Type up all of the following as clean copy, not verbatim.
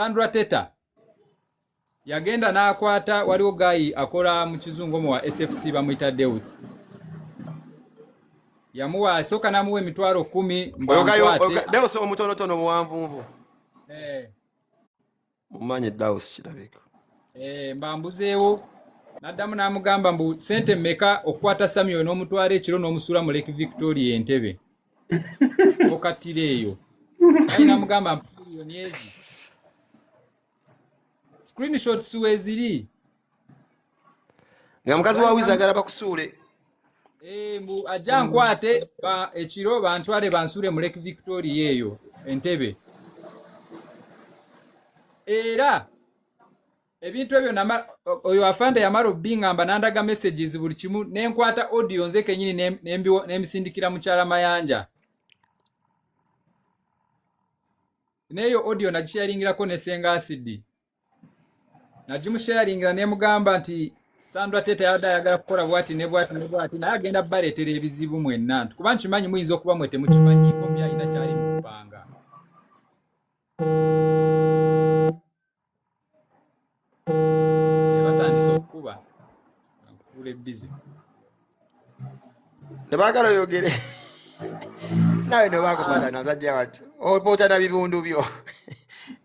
Sandra Teta yagenda n'akwata, waliwo gayi akola mu kizungu omu wa SFC bamuyita Deus, yamuwa asooka n'amuwa 100,000 mbwankwate. Deus omutonotono omuwanvunvu. Eh. Mumanyi Deus kirabika. Eh, mbambuzeewo n'addamu n'amugamba mbu sente mmeka okukwata Samuel n'omutwala ekiro n'omusuula mu Lake Victoria Entebbe okattira eyo. Ayi n'amugamba mpa miliyoni ezi. Screenshots weeziri. Nga mukazi wa Wiza agala bakusuule. Eh, mbu ajja nkwate ekiro bantwale bansuule mu Lake Victoria eyo Entebbe. Era ebintu ebyo oyo afande yamala obbingamba n'andaga messages buli kimu, ne nkwata audio nze kennyini ne mbisindikira mukyala Mayanja. N'eyo audio nagisharingirako ne Senga Acid. Nagimusharingira ne mugamba nti Sandra Teta yabadde ayagala kukola bw'ati ne bw'ati ne bw'ati, naye agenda baleetera ebizibu mwenna, nti kuba nkimanyi muyinza okuba mwe temukimanyiiko mbi alina kyali mu kupanga. Batandise okukuba nkufuula ebbizi. Tebaagala oyogere naawe nobakukwata nasajja wattu opoota na bibundu byo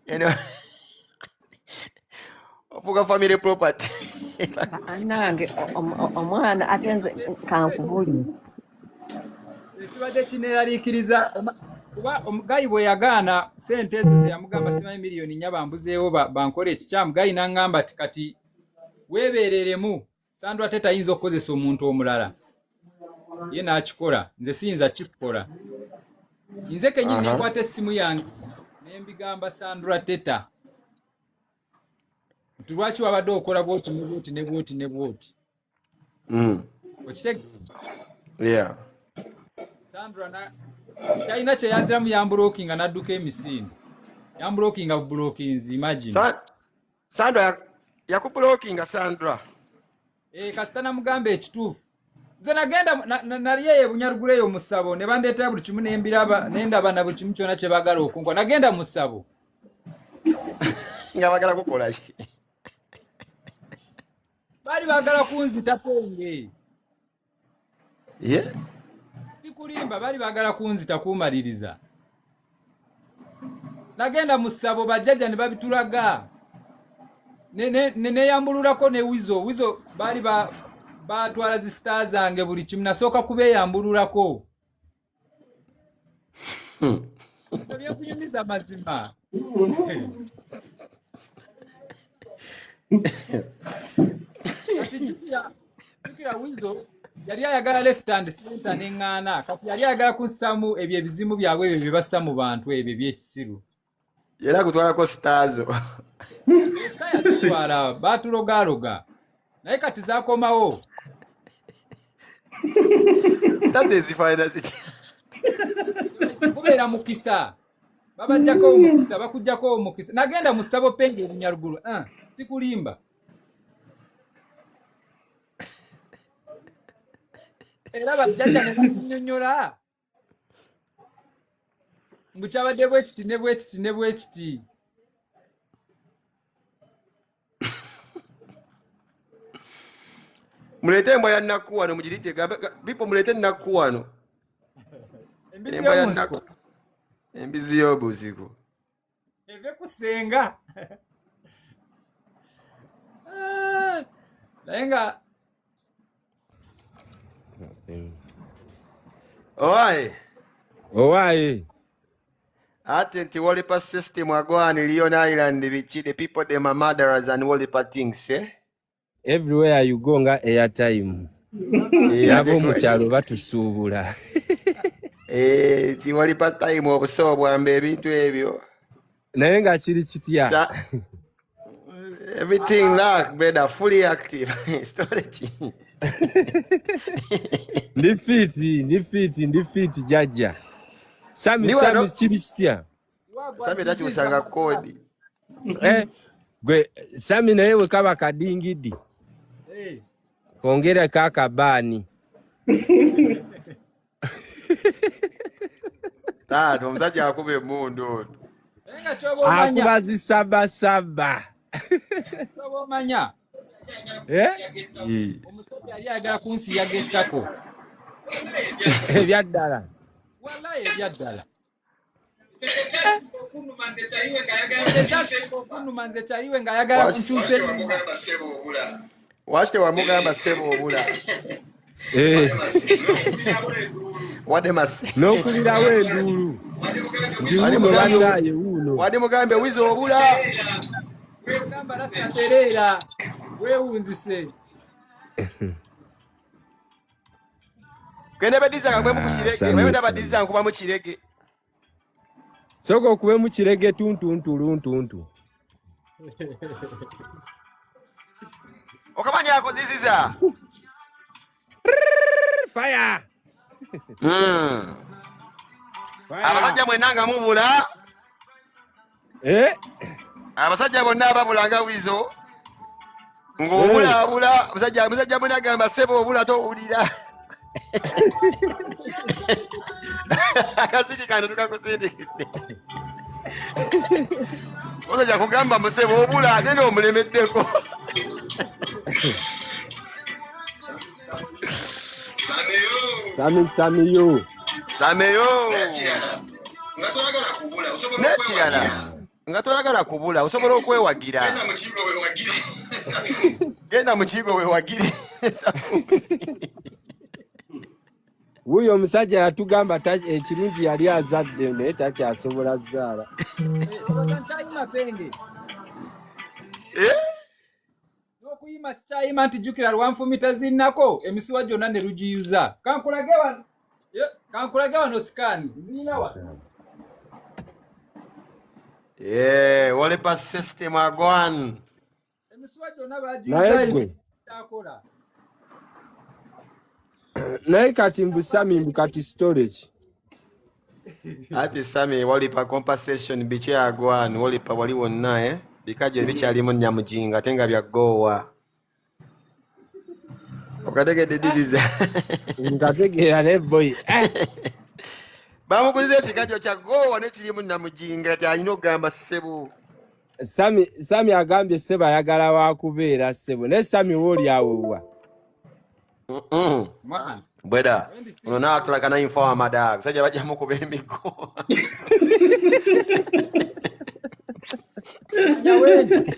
eno ofuuka family property. Nange omwana ate nze kankubulire. Ekibadde kineeraliikiriza kuba omugayi bwe yagaana sente ezo ze yamugamba, simanyi 4 million bambuzeewo bankole ekikyamu, gayi n'aŋŋamba ti kati weebeereremu, Sandra Teta ayinza okukozesa omuntu omulala ye n'akikola, nze siyinza kikukola. Nze kennyini nenkwata essimu yange ne mbigamba Sandra Teta nti lwaki wabadde okola bwoti ne bwoti ne bwoti ne bwoti. Okitegeera? Yeah. Sandra na talina kye yanziramu, yambulokinga n'adduka emisinde, yambulokinga bubulokinzi, imagine. Sandra yakubulokinga Sandra. Eh, kasita namugamba ekituufu. Nze nagenda nali eyo Bunyaruguru eyo mu ssabo ne bandeetera buli kimu nembiraba nendaba na buli kimu kyonna kye baagala okunkwa. Nagenda mu ssabo. Nga bagala kukola ki? Baali baagala kunzita penge. Ye? Sikulimba, baali baagala kunzita kuumaliriza. Nagenda mu ssabo bajjajja ne babitulaga. Neyambululako ne Wizo. Wizo baali batwala zi star zange buli kimu, nasooka kubeeyambululako. Ebyo byenkunyumiza mazima. Kati jjukira Wizo yali ayagala left and center neŋŋaana. Kati yali ayagala kussaamu ebyo ebizimu byabwe ebyo bye bassa mu bantu ebyo ebyekisiru. Era kutwalako star zo. Star yazitwala, baatulogaaloga, naye kati zaakomawo. Star ezifaanana zitya? Kubeera mukisa, babajjako omukisa, bakuggyako omukisa. Nagenda mu ssabo penge ebunyaruguru, ah, sikulimba, era bajjajja ne bakunnyonnyola mbu kyabadde bwe kiti ne bwe kiti ne bwe kiti. Muleete embwa ya Nakku wano mugirite. Bipo, muleete Nakku wano. Embizi Embwa ya y'omunsiko. Nakku, embizi y'obuzigo. Eve kusenga. Ah, naye nga Owaaye. Owaaye. Ate nti Walipa system agwani Leon Island biki, the people them are murderers and Walipa things, eh? Everywhere you go nga airtime. Eh, ate N'ab'omu kyalo batusuubula. Eh, ti Walipa time obusawo bwamba ebintu ebyo. Naye nga kiri kitya? Everything luck, brother, fully active. Storage. Ndi fit, ndi fit, ndi fit jajja. Sami Ndi wano. Sami, kiri kitya? Sami takyusanga code. Eh, gwe Sami, naye we kaba kadingidi. Eh, Kongera kakabaani. Taata omusajja akuba emmundu ono. Naye nga kyoba omanya Akuba zisabasaba. Kyoba omanya. Eh? Omusajja yali ayagala kunsiyaga ettako. Ebyaddala. Wallahi ebyaddala. Ekyasinga okunnuma nze kyaliwe ng'ayagala kunkyusa ennima. Waki tewamugamba ssebo obula? Eh. Wadde mase. N'okubirawo enduulu. Nti wuuno bannaaye wuuno. Wadde mugambe wiza obula. Gamba rasita tereera weewunzise. Genda badiza kakubemu ku Ah, kirege. Sami, Wewe Sami. badiza nkubamu kirege. Sooka okubemu kirege tuntuntuluntuntu. Okamanya akoziziza. Fire! Fire! Abasajja mwenna nga mubula. Eh? Abasajja bonna ababula nga wizo. Ng'obulaabula musajja musajja munne agamba ssebo obula towulira. Akaziki kano tukakusindikidde. Omusajja kugamba musebo obula ate ng'omulemeddeko. Sami Sami yo. Sameyo. N'ekirala nga toyagala kubula osobola okwewagira. Genda mu kigo weewagire. Wuuyo omusajja yatugamba ekirungi yali azadde naye takyasobola zaala. Olowooza nkyayima penge. Eh? N'okuyima sikyayima nti jjukira lwanfumita zinnako emisuwa gyonna ne lugiyuza. Kankulage wano. Kankulage wano sikaani. Nzirina wano. Eh, walipa system agwan. Emisuwa gyonna Naye bagiyuza gwe. kyakola. Naye kati mbu Sami mbu kati storage. Ati Sami walipa compensation biki agwan walipa wali wonna eh bikajo ebikyalimu nnamujinga ate nga bya ggoowa. Okategedde didiza. Nkategeera ne boy. Eh. Bamuguliza ekikajjo kya ggoowa nekirimu nnamujinga kyalina okugamba ssebo. Sami Sami agambye ssebo ayagala wa kubeera ssebo naye Sami wooli awo wa. Mwana. Bweda Wendi si- ono naatulaka nayinfa amada abasajja bajja mukuba emiggo. Manya wendi.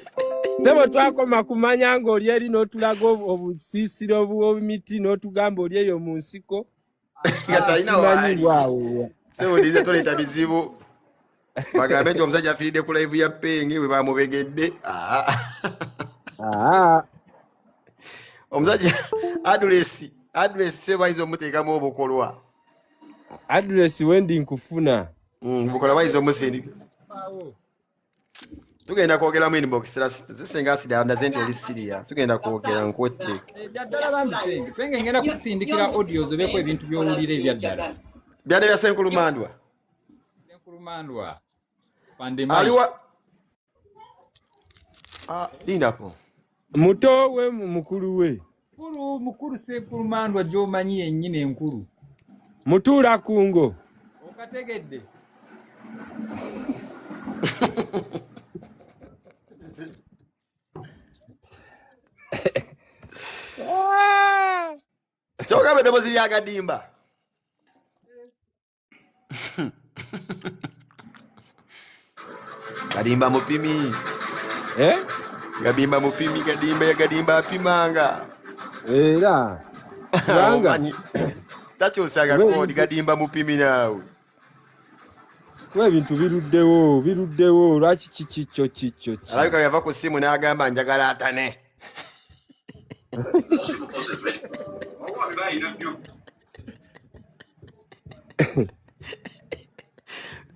Ssebo twakoma kumanya ng'oli eri n'otulaga obusiisira obw'emiti n'otugamba oli eyo mu nsiko. Nga talina Simanyi waali. waawo wa. Ssebo dize toleeta bizibu. Bagambe nti omusajja afiiridde ku live ya Penge bwe bamubegedde. Ah. Aa. Omusajja address ssebo bayinza omuteekamu obukolwa. Address wendi nkufuna. Obukolwa bayinza omusindika. Awo. Tugenda kwogeramu inbox singa asida ndaze nti oli serious. Tugenda kwogera nkuweteeke. Ebyaddala bambi Penge. Penge ngenda kusindikira audio zobeeko ebintu by'owulira ebyaddala. Byadde bya Ssenkulumandwa. Ssenkulumandwa. Pandemai. Aliwa Ah, lindako. Muto we mukulu we. Mukulu mukulu Ssenkulumandwa gy'omanyi yennyini enkulu. Mutuula kungo. Okategedde. Kyogamba eddoboozi lya Gadimba. Gadimba mupimi. Eh? Gadimba mupimi, Gadimba ya Gadimba apimanga. Era. Kubanga Omanyi takyusanga koodi Gadimba mupimi naawe. Kuba ebintu biruddewo, biruddewo, lwaki kiki kyo kikyo ki? Alabika yava ku ssimu n'agamba njagala atane.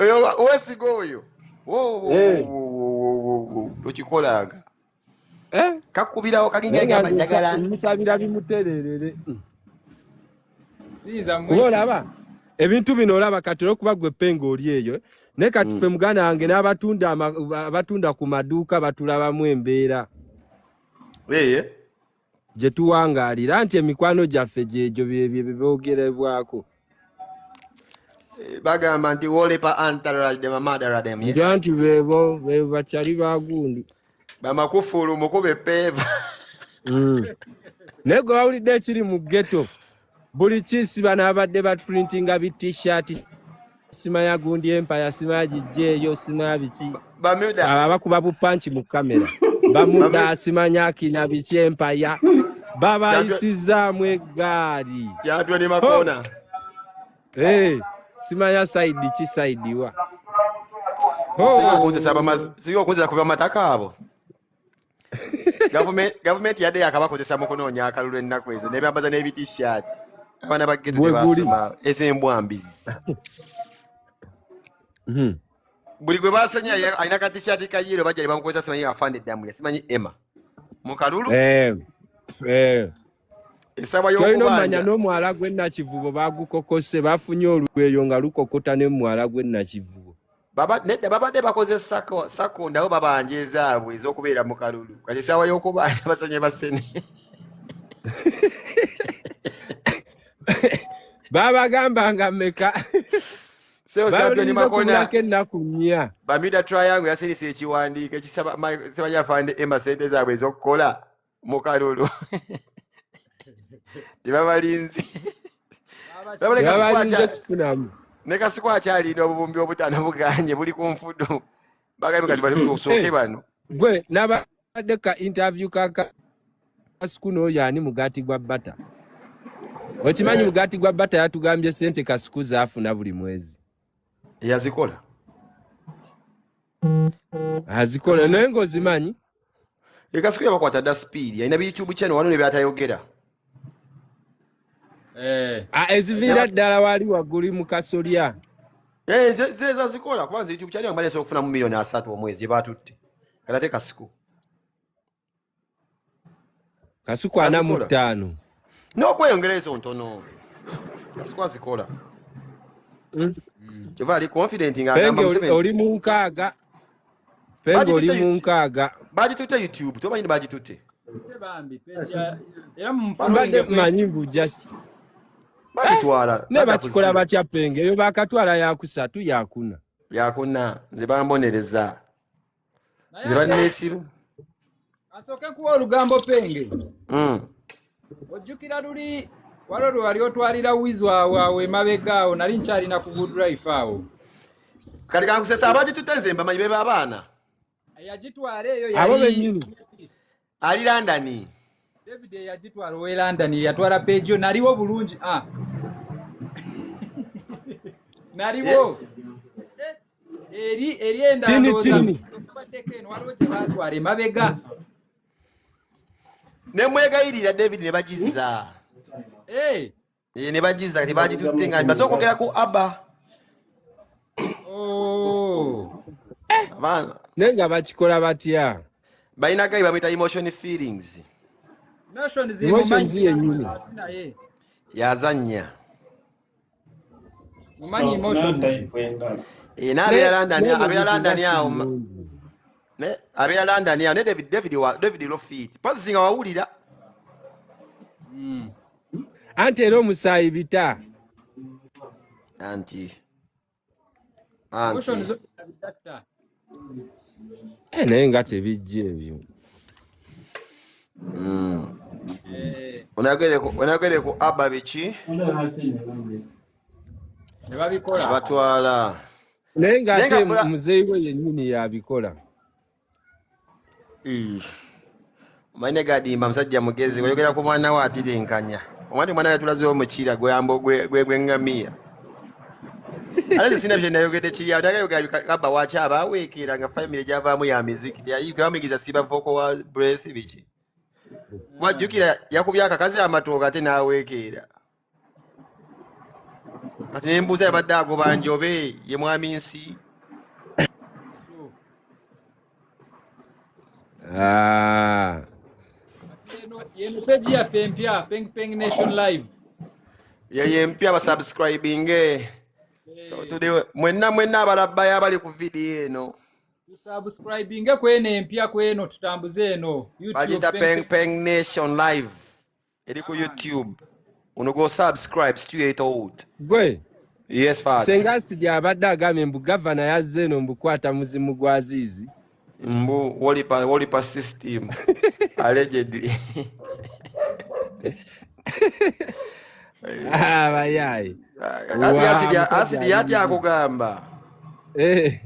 Oyo weesiga oyo. Eh. Tokikolanga. Eh? Kakubirawo kalinga Naye nga agamba nze njagala. musabira bimutereerere. Siyinza Kuba mwesiga. olaba ebintu bino olaba kati olw'okuba gwe Penge oli eyo naye kati ffe muganda wange n'abatunda abatunda ku maduuka batulabamu embeera Eh. gye tuwangaalira nti emikwano gyaffe gyegyo bye boogerebwako. Bagamba nti wolepa antarademamadradem. Nti anti beebo be bakyali bagundi. Bamakufulu mukube peeva. Naye gwe bawulidde ekiri mu ghetto, buli kisi bano abadde baprintinga bi T-shirt, simanya gundi empire, simanya gijja eyo, simanya biki. Bamuda. Abo abakuba bupanki mu kamera bamuda, simanya akina biki empire, babayisizaamu eggaali. Champion makona. Hey, simanya side ki, side wa. Singa okunzisa kuva mataka abo. Gavumenti yadde yakabakozesa mu kunoonya akalulu ennaku ezo ne bambaza n'ebi T-shirt. Abaana ba ghetto Bwe guli. tebasoma, ez'embwa mbizi. Buli gwe basenya alina ka T-shirt ka yellow, bajja ne bamukozesa, simanyi afande Ddamulya, simanyi Emma. Mu kalulu essaawa Tolina omanya y'okubanja. N'omwala gw'e Nakivubo bagukokose, bafunye olweyo nga lukokota n'emwala gw'e Nakivubo. Nedda, babadde bakoze sako sako, nabo babanja ezaabwe ez'okubeera mu kalulu. Kati essaawa y'okubanja basanye basene. Babagamba nga mmeka? Seo Champion Bawuliriza Makona. Okubulako ennaku 4. Bermuda Triangle yasirise ekiwandiiko ekisaba simanyi afande Emma sente zaabwe ez'okukola mu kalulu. Tebabalinze. Babale Kasiku Tebabalinze kufunamu. Ne Kasiku akyalina obuwumbi 5 buganye buli ku nfudu. Bagambye kati bali tusooke bano. Gwe nabadde ka interview ka Kasuku n'oyo ani, Mugaati gwa Bata. Okimanyi Mugaati gwa Bata yatugambye sente Kasuku zaafuna buli mwezi. Yazikola. Azikola, naye ng'ozimanyi. Kasuku yabakwata dda speed. Alina bi YouTube channel waliwo ne byatayogera. Ah, eziviira ddala wali waggulu mu kasolya. Eh, ze zazikola kuba nze YouTube channel yange mbadde okufunamu miliyoni 30 omwezi gye baatutte. Kati ate Kasuku. Kasuku 45. Azikola. N'okweyongera ezo ntono. Kasuku azikola. Kyova ali confident ng'agamba Penge Museveni. oli mu 60. Penge oli Bagitutte mu 60. Bagitutte YouTube, tomanyi ne bagitutte. Bambi page era Mbadde mumufollowinge. manyi mbu just Bagitwala. Ne Badda ku bakikola zero. batya Penge? Eyo bakatwala yakusatu, yakuna. Yakuna, nze bambonereza. Naye Nze ate banneesiba. Asooke kuwa olugambo Penge. Ojjukira luli waliwo lwe wali otwalira Wizo awo awo emabega awo, nali nkyalina ku Good Life awo. Kati kankusesa, abagitutte nze mbamanyi, be b'abaana. Eyagitwala eyo Abo yali bennyini. Ali London. David eyagitwala ow'e London, yatwala page yo, naliwo bulungi, ah. Naliwo. Eri endala Tini ndowooza tini. baddeko eno, waliwo gye baatwala emabega. Ne mwegayirira David ne bagizza. Eh, ne bagizza, kati bagitutte nga mbaze okwogera ku Abba. Oh. Abaana Naye nga bakikola batya? Balina guy bamuyita Emotion Feelings. Emotions. Emotions Mumanyi yennyini. Naye Yazannya. mumanyi Emotions. Eh, n'abeera London, Naye abeera ebintu London nga si awo. birungi. Ne abeera London awo ne David wa David Lofit. Pozi nga wawulira. Anti era omusaayi bita. Anti. Emotions Anti. zo bigatta. Eh, naye nga tebijja ebyo. Onagere ku Abba biki? Ne babikola. Batwala. Naye Naye ng'ate nga muzeeyi we yennyini yabikola. Omanyi ne Gadimba musajja mugezi, oyogera ku mwana we atirinkanya. Omwana we yatulazeewo omukiira gweyamba gw'eŋŋamiya. Ate nze sirina bye nayogedde kiri awo, nayogera Abba waaki aba aweekeera nga family gy'avaamu ya miziki. Tebamuyigiriza siba vocal wa breath biki. Wajjukira yakubye akakazi amatooke ate n'aweekeera. Kati ne mbuuza, yabadde agoba njobe ye mwami nsi. Ah. Yeno page yaffe empya, Peng Peng Nation Live. Yeyo empya, basubscribinge. So today mwenna mwenna abalabbayo abali ku vidiyo eno. Tusubscribinge kweno empya, kweno tutambuze eno YouTube. Bagiyita Peng Peng Peng Nation Live. Eri ku Come on. YouTube. Ono go subscribe straight out. Gwe Yes, father. Senga Asidi abadde agambye mbu gavana yazze eno mbukwata muzimu gwa Azizi. Mbu wolipa wolipa system allegedly. Abayaaye. Kati Wa asidi musajja asidi yati ali akugamba Eh.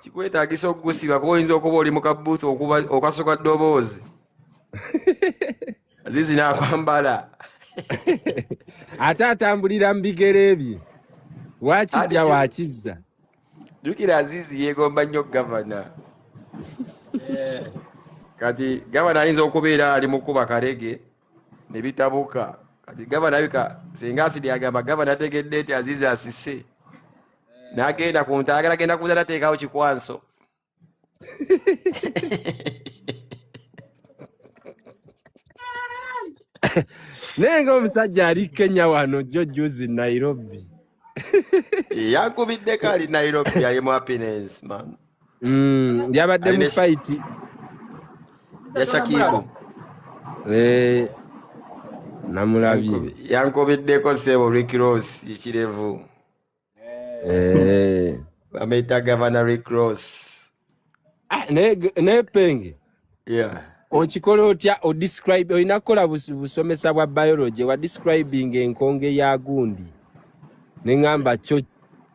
kikwetaagisa okugusiba kuba oyinza okuba oli mu kabuuthi okuba okasuka ddoboozi Azizi n'akwambala. Ate atambulira mu bigere bye. Ati Wakijja wakizza. Jjukira Azizi yeegomba nnyo gavana. Kati gavana ayinza okubeera ali mu kuba kalege ne bitabuka. Kati gavana abika singa Asidi agamba gavana ategedde nti Azizi asise. N'agenda ku nte ayagala genda kuza nateekawo kikwanso. Naye ng'omusajja ali Kenya wano jjo juzi Nairobi. Yankubiddeko ali Nairobi ali mu happiness man. Yabadde Ali mu ne fight. ya Shakibu. Eh, namulabye. Yankubiddeko ssebo Rick Ross ekirevu. Eh. Bamuyita Gavana Rick Ross. Ah, naye Penge. Yeah. Okikola otya o describe olina kukola busomesa bwa biology wa describing enkonge ya gundi ne ŋŋamba kyo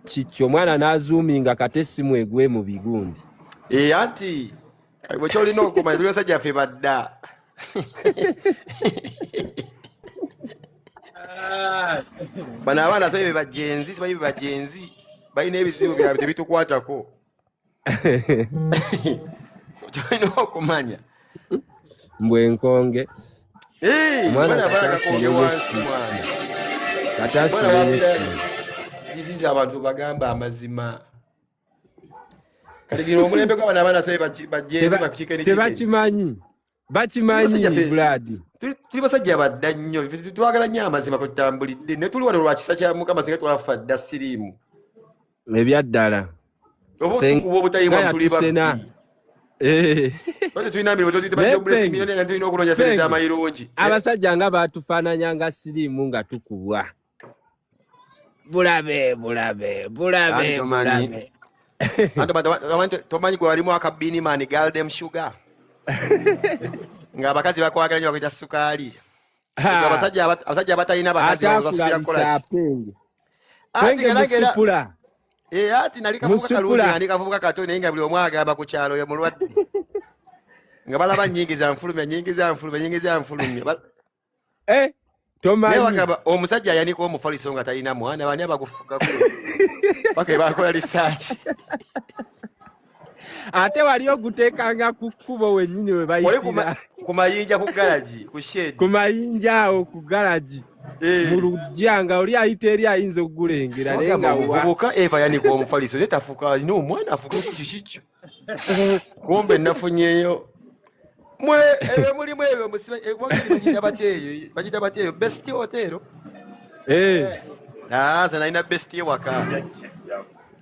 kikyo omwana n'azuuminga kate essimu egwe mu bigundi. Eh, anti kati bwe kyolina okumanya tuli basajja ffe badda. Bano abaana simanyi be bajenzi, simanyi be bajenzi, balina ebizibu byabwe tebitukwatako. So kyolina okumanya. Mbu enkonge. Eh, Omwana omwana kati abaana kakonge asiireyo wansi essimu. mwana. Kati Omwana asiireyo wabula essimu. disease abantu bagamba amazima. Kati gino omulembe gw'abano abaana simanyi bajenzi bakikeni kikeni. Tebakimanyi. Bakimanyi Brad. Tuli basajja badda nnyo, twagala nnyo amazima kwe tutambulidde. Ne tuli wano lwa kisa kya Mukama singa twafa dda siriimu. Ebyaddala. Oba Senga otukuba obutayibwa tuli yatusena. babbi. Eh. Lwaki tulina emirimu, Naye tebajja okugula Penge, emirimu, naye tulina okunoonya ssente Penge, z'amayirungi. abasajja nga baatufaananya nga siriimu nga tukubwa. Bulabe, bulabe, bulabe, Anti tomanyi. bulabe. Anti tomanyi gwe walimu akabini man girl dem sugar. Ng'abakazi bakwagala nnyo bakuyita sukaali. Abasajja abatalina bakazi Ate basubira kukola akulabisa ki? Penge. Ati Penge nga nagera musipula. Eh, ati nali kavubuka kalungi Musipula. nga ndi kavubuka kato naye nga buli omu agamba ku kyalo oyo mulwadde. Nga balaba nnyingiza nfulumya, nnyingiza nfulumya, nnyingiza nfulumya. Eh, Naye tomanyi. bagamba omusajja ayanika omufaliso nga talina mwana, bani abagufukako? Paka bakola research. Ate wali oguteekanga ku kkubo wennyini we Oli bayitira. ku mayinja ku garagi, ku shed. Ku mayinja awo ku garagi. Eh. Mu luggya nga oli ayita eri ayinza okugulengera naye Wagamba nga wa omuvubuka Eva yanika omufaliso ye tafuka alina omwana afuka kiki kyo. Kumbe nafunyeeyo. Mwe ebyo mulimu ebyo musiba wagiri bagiyita batya eyo? Bagiyita batya eyo? Best hotel. Eh. Ah, nze nalina best ewaka.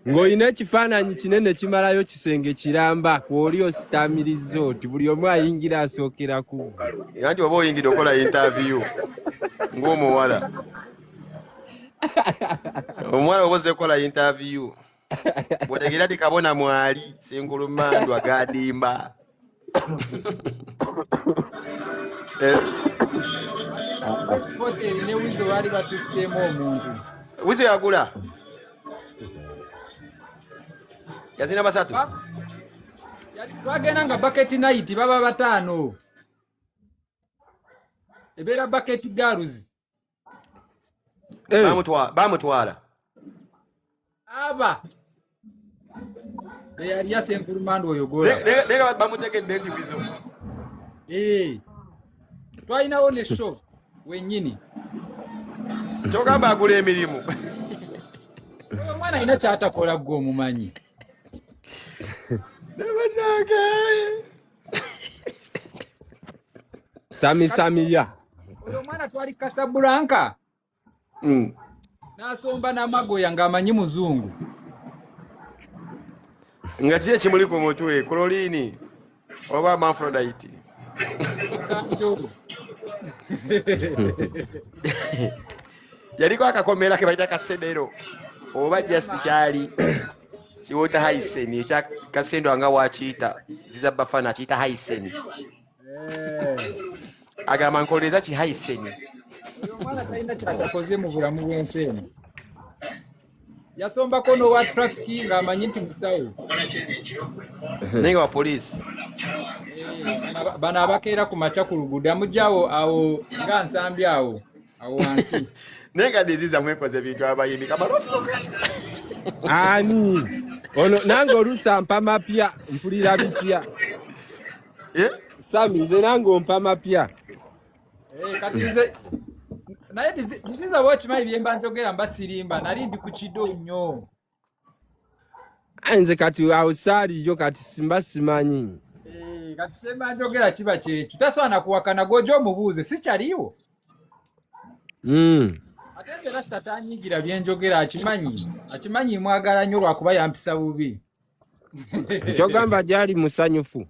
Ng'olina ekifaananyi kinene kimalayo kisenge kiramba kw'oli ositaamirizza oti buli omu ayingira asookera ku ggwe. Anti oba oyingidde okola interview ng'omuwala. Omuwala oba ozze kukola interview. Bw'otegeera nti kabona mwali, sengulumandwa gadimba. Eh. Hotel ne Wizo baali batusseemu omuntu. Wizo yagula. Yazina basatu. Twagenda nga bucket night baba bataano. Ebeera bucket girls. Eh. Bamutwala. Aba. Eyali yasenkulumanda oyo gola. Naye bamutegedde nti Wizo. Eh. Twalinawo ne show wennyini. Kyogamba agula emirimu. Omwana alina ky'atakola ggwe omumanyi. Ne bannange. Samisamiya. Oyo omwana twali Casablanca. N'asomba n'amagoya ng'amanyi muzungu. Nga kiki ekimuli ku mutwe? Chlorine oba hermaphrodite? Yaliko akakomera ke bayita kasedero. Oba just kyali kiwota haisen ekya Kasendwa nga wakiyita Ziza Bafana akiyita haisen. Eh. Agamba nkolereza ki haisen. Oyo omwana talina kyatakoze mu bulamu bw'ensi eno. Yasombako n'owa traffic ng'amanyi nti musawo. Naye nga wa poliisi. Eh, bano abakeera ku makya ku luguudo amugya awo awo nga Nsambi awo awo wansi. Naye nga Diziza mwekoze ebintu abayimbi kamalofuka. Ani ono nange oluusi ampa mapya, mpulira bipya. Eh? Sami, nze nange ompa mapya. Eh, kati nze naye Diziza bw'okimanyi bye mba njogera mba sirimba, nali ndi ku kido nnyo. Aye nze kati awo saaliyo, kati simba simanyi. Eh, kati kye mba njogera kiba kyekyo, tasobola na kuwakana, gw'ojja omubuuze sikyaliwo. Ate nze Rasta tanyiigira bye njogera, akimanyi, akimanyi mwagala nnyo lwakuba yampisa bubi. Kyogamba gyali musanyufu.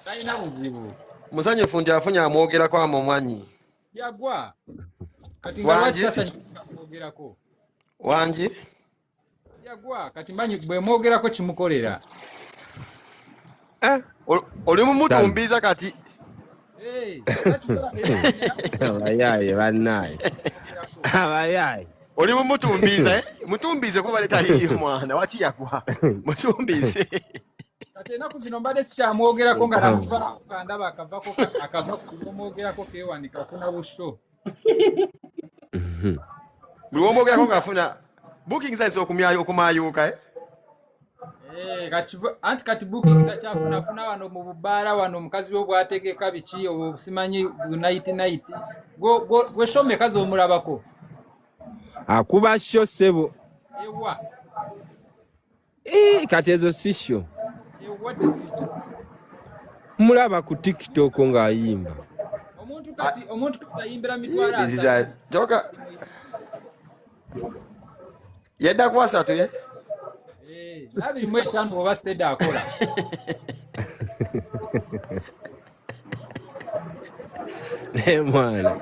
Talina buzibu. Musanyufu nti afunye amwogerako amumwanyi. Yagwa. Kati nga lwaki Wangi? tasanyuka kumwogerako? Wangi? Yagwa, kati manyi bwe mwogerako kimukolera. Ah. Oli mumutumbiza kati. Eh, takikola. Abayaaye bannaaye. Abayaaye. Oli mumutumbiza, eh? Mutumbize kuba letaliyo mwana, waki yagwa. Mutumbize. Kati ennaku zino mbadde sikyamwogerako nga namuvaako nga ndaba akavako akava omwogerako keewanika afuna busho. Buli womwogerako ng'afuna booking zayinza okumayuka, eh? Eh, kati anti kati booking takyafuna, afuna wano mu bubaala wano omukazi we bw'ategeka biki obwo simanyi night night. Gwe show mmeka z'omulabako? Akuba show ssebo. Ewa. Eh, kati ezo si show. Ewa Diziza. Mulaba ku TikTok ng'ayimba. Omuntu kati ayimbira mitwalo Diziza, asatu. toka yadda ku asatu, ye? Eh, 25 oba steady akola. Naye mwana.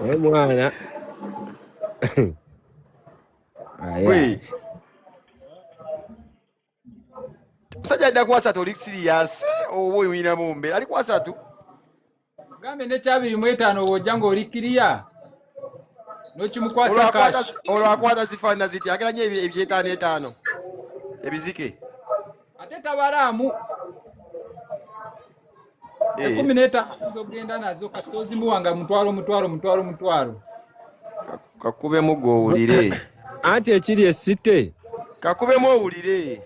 Naye mwana. Aya. Gwe. Musajja adda ku asatu, oli serious oba oyina mu mbeera ali ku asatu? Gambe ne 25 bw'ojja ng'oli kiriya n'okimukwasa Olwo akwata cash. Olwo akwata zifaanana ziti agala nnyo ebyetaano etaano ebizike. Ate tabalaamu. Eh. 15 oyinza okugenda nazo kasita ozimuwa nga mutwalo mutwalo mutwalo mutwalo. Kakubemu gwe owulire. Anti ekiri esite. Kakubemu owulire.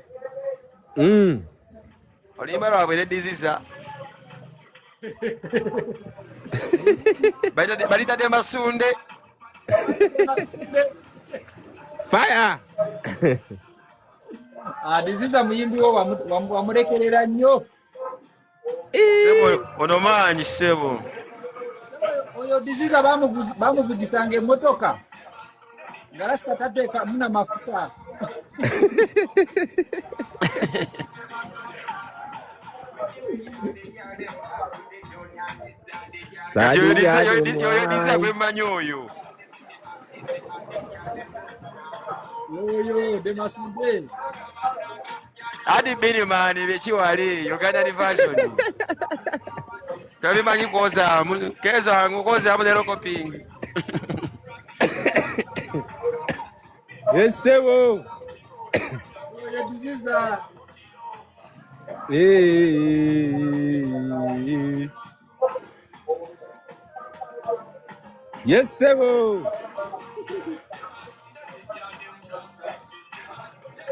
Oluyimba lwabwe ne Diziza. Balitadde Masunde. Fire. Ah, Diziza muyimbi wo wamulekerera nnyo. Ssebo ono maanyi ssebo. Oyo Diziza bamuvugisanga emmotoka nga Rasita tateekamu na mafuta. Kati oyo Diziza gwe mmanyi oyo. Oyo Demasunde. Adi Binimani byekiwali Ugandan version. Tobimanyi kwozaamu kezangu kwozaamu leero copying. Essebo. Oyo Diziza. Eh. Yes, ssebo.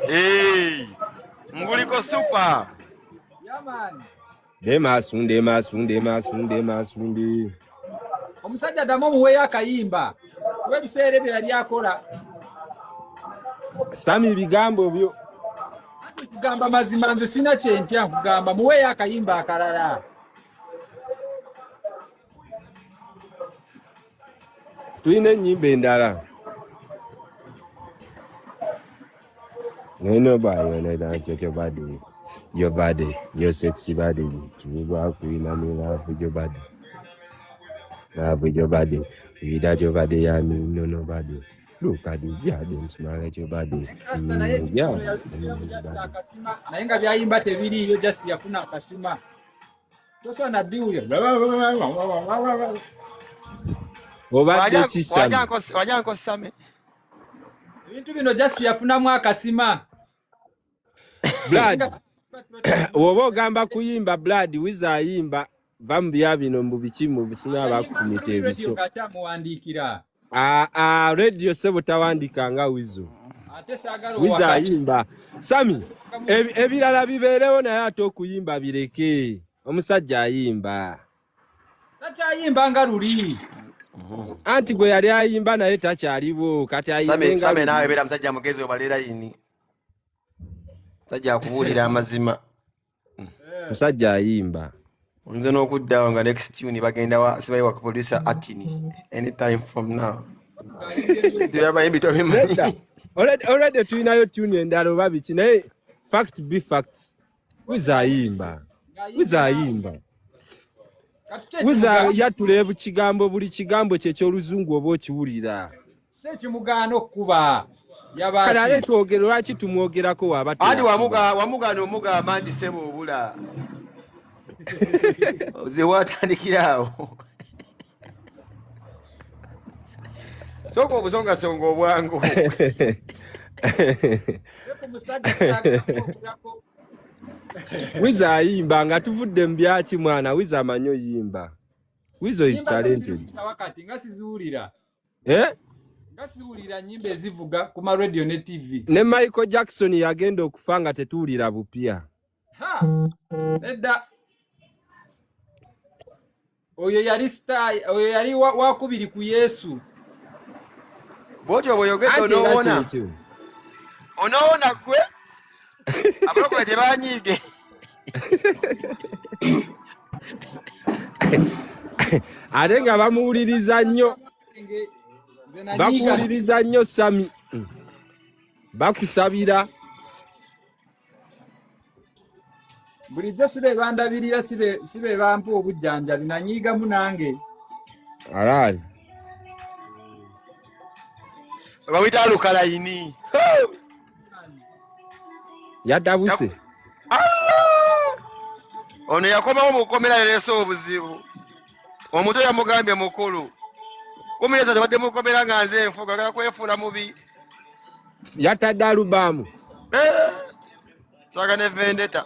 Hey, nguliko super. Yeah, man. Demasunde, masunde, masunde, masunde. Omusajja ddamu omuweeyo akayimba kuba ebiseera ebyo yali akola. Sami ebigambo byo. Anti kugamba mazima nze sina kyentya, nkugamba muweeyo akayimba akalala. Tulina ennyimba endala. No, nobody wanna dance with your body. Your body, your sexy body. Chuba queen, I'm in love with your body. Love with your body. Without your body, I mean no nobody. Look at you, yeah, them smile at your body. Rasta naye Yeah. bino yabikiramu just akasima naye nga byayimba tebiriiyo just yafuna akasima tosobola nabbiwulira. Obadde kisami. Wajanko Same. Ebintu bino just yafunamu akasima. Blood, woba ogamba kuyimba Blood, Wiza ayimba va mu bya bino mbu biki mu bisima bakufumita ebiso. Ng'akyamuwandiikira. Ah, radio sebo tawandika nga Wizo. Ate saagala Wiza owaka ayimba. Sami, ebirala bibeerewo naye ate okuyimba bireke. Omusajja ayimba. Takyayimba nga luli. Anti gwe yali ayimba naye takyaliwo kati ayimbe Same nga Same naawe luli. beera musajja mugezi obale layini. Musajja akubuulira amazima. Musajja ayimba. Oyinza n'okuddawo nga next tune bagenda wa sibayi wa producer Atini anytime from now. Byabayimbi tobimanyi. Nedda. Already tulinayo tune endala oba biki naye fact be facts. Wiza ayimba. Wiza ayimba. Wiza yatula ekigambo buli kigambo kye eky'oluzungu oba okiwulira. Ki ekimugaana okkuba? Kale ate twogere lwaki tumwogerako waaba Anti teyakuba? wamugaana omugamba nti ssebo obula. Oze watandikira awo. Sooka obusongasonga obwangu. Wiza ayimba nga tuvudde mu byaki mwana Wiza amanyi oyimba. Wizo is talented. Wakati nga siziwulira. Eh? Nga siwulira nnyimba ezivuga ku ma radio ne TV. Ne Michael Jackson yagenda okufa nga tetuwulira bupya. Ha! Nedda. Oyo yali star, oyo yali wakubiri ku Yesu. Bw'otyo bw'oyogedde Anti era onoowona. kyekyo. Onoowona ggwe. Abalokole tebanyiige. Ate nga bamuwuliriza nnyo. Nze nanyiiga. Bakuwuliriza nnyo Sami. Bakusabira. Bulijjo si be bandabirira, si be bampa obujjanjabi, nanyiigamu nange. Alaali. Bamuyita Alukalayini. Yatabuse. Allah! Ono yakomawo mu kkomera yaleese obuzibu. Omuto yamugambye mukulu. 13 tebadde mu kkomera nga nze nfuga, oyagala kwefuula mubi. Yatadde alubaamu. Saga ne Vendetta.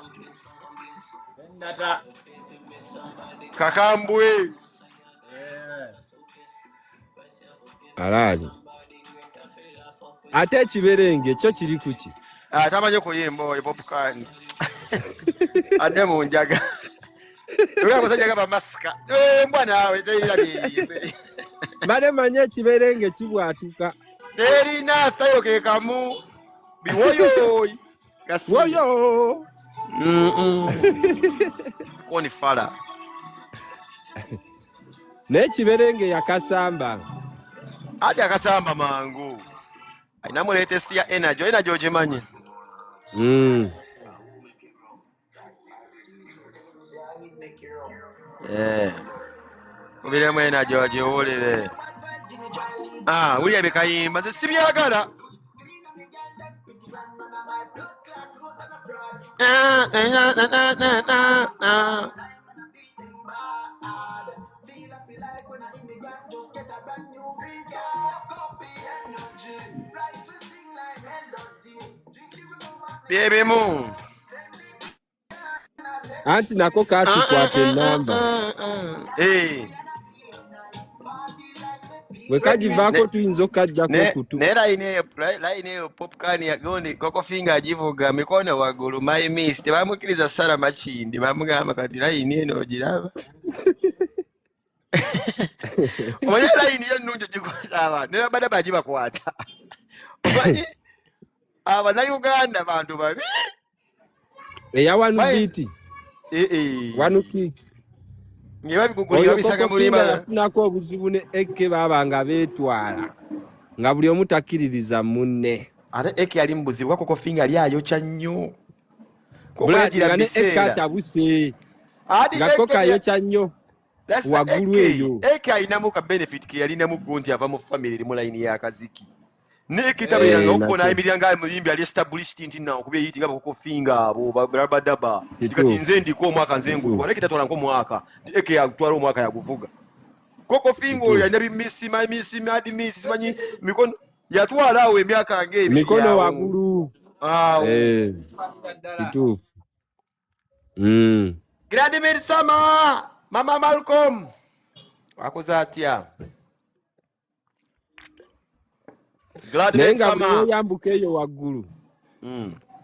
Vendetta. Kakambwe. Alaali. Ate ekiberenge kyo kiri ku ki? Tamanyi kuyimba oyo Popcorn. Adde mu njaga. Oyo omusajja gamba masika. Mbwa naawe terina byeyimbe. Mbadde mmanyi ekiberenge kibwatuka. Terina sitayiro ke kamu. Biwoyo. Gasi. Woyo. Koni fala. Naye ekiberenge yakasamba. Adi akasamba mangu. Alinamu latest ya energy. Energy ogimanyi? Kubiremu energy ogiwulire. Wulira bye kayimba nze sibyagala. Byebimu. Anti nako katukwata ennamba. Bwe kagivaako tuyinza okukaggyako okutu. Naye layini eyo Popcorn ya gundi Coco Finger agivuga mikono waggulu my miss tebamukkiriza Sarah Makindi bamugamba kati layini eno ogiraba. Omanyi layini yo ennungi ogikwata abantu ne babadde bagibakwata. Omanyi Abannayuganda bantu babi. Eya one beat. One kick. Nga babigugulira babisaga mu luyimba. Oyo yafunako obuzibu ne Eke baaba nga beetwala nga buli omu takkiririza munne. Ate Eke yali mu buzibu kuba Coco Finger yali ayokya nnyo. Coco Blood yagira nga ne Eke biseera. atabuse. Adi Nga Coco Eke ayokya nnyo. That's the Waggulu Eke. eyo. Eke alinamu ka benefit ke yalinamu gwo nti ava mu family erimu layini y'akaziki. Naye kitabeeranga Eh, ko nakyo n'ayimirira nga muyimbi ali established nti nankubye hit nga bakokofinga abo barabadaba nti kati kituufu nze ndiko omwaka nze ngukuba naye kituufu kitatwala nk'omwaka nti eke yatwala omwaka yaguvuga. Kokofinga oyo kituufu yalina bimisi mamisi madimisi simanyi mikono yatwala awo emyaka ng'ebiri mikono awo waggulu awo. Eh, Ddala. kituufu. Gladimir Sama, Mama Malcolm akoze atya? Naye Gladimir nga buli Sama. lwoyambuka eyo waggulu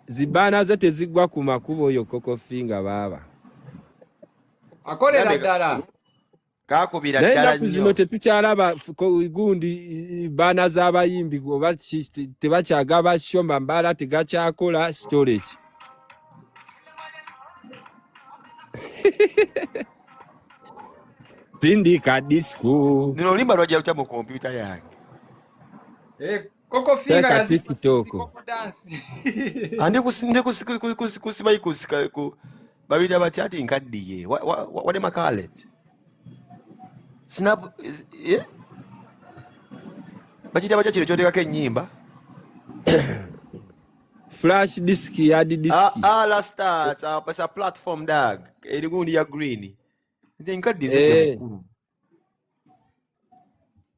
zibaana ze tezigwa ku makubo oyo kokofinga baaba. Akolera Gambe ddala. kakubira Naye ddala ennaku zino nnyo. tetukyalaba gundi baana z'abayimbi oba tebakyagaba shoma mbala tegakyakola storage. Sindika disco Nino oluyimba lwajja lutya mu kompyuta yange? Eh, Coco Finger teeka yazikuba TikTok. Coco dance. Ah, ndi kusimanyi ku babiyita batya ati nkaddiye. What am I call it? Snap eh? Bakiyita batya kino ky'oteekako ennyimba? Flash disk yadi Ah, disk. ah, lasta, it's a platform dog. Eri gundi ya green. Nze nkaddiye nsajja Eh, mukulu.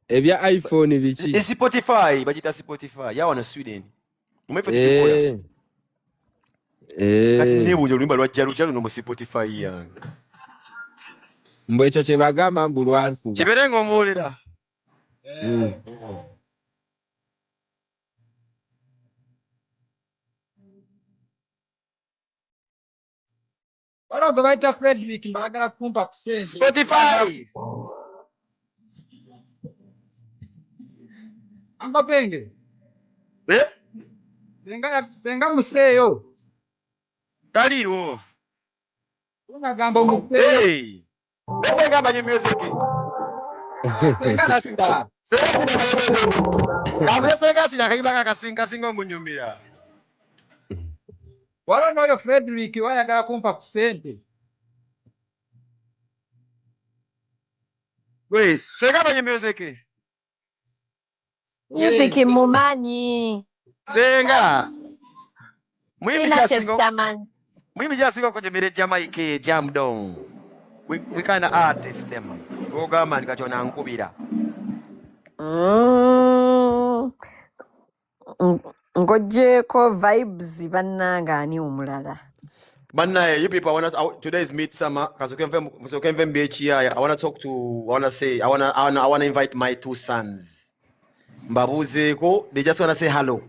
ebya iPhone biki? E Spotify, bagiyita Spotify. Ya wano Sweden. Omwe ffe tugikola. Eh, Kati eh. neebuuza oluyimba lwajja lutya luno mu Spotify yange. Mbu ekyo kye bagamba mbu lwankuba. Kibeere ng'omuwulira. Eh. Waliwo gwe bayita Frederick mbaagala kumpa ku ssente. Spotify. Uncle Penge, Eh? senga museeyo. Taliiwo. Unagamba omuseeyo. Hey. Senga amanyi music. Senga nasita. Senga sina amanyi music. Kambe senga sina akayimba kakasinga kasinga omunyumira. Waliwo n'oyo Frederick wayagala kumpa ku ssente. Wait, senga amanyi music. Music Eh, mumanyi. Senga. Muyimbi Sina kye kyasinga sitamanyi. muyimbi kyasinga okunyumira e Jamaica e Jam Down. We kind of artist them. Ogamba nti kati onankubira. Ng'oggyeeko vibes bannange ani omulala? Bannaye, you people, I wanna, today is midsummer. Kasoke nve mu I wanna talk to, I wanna say, I wanna invite my two sons. Mbabuuzeeko, they just wanna say hello.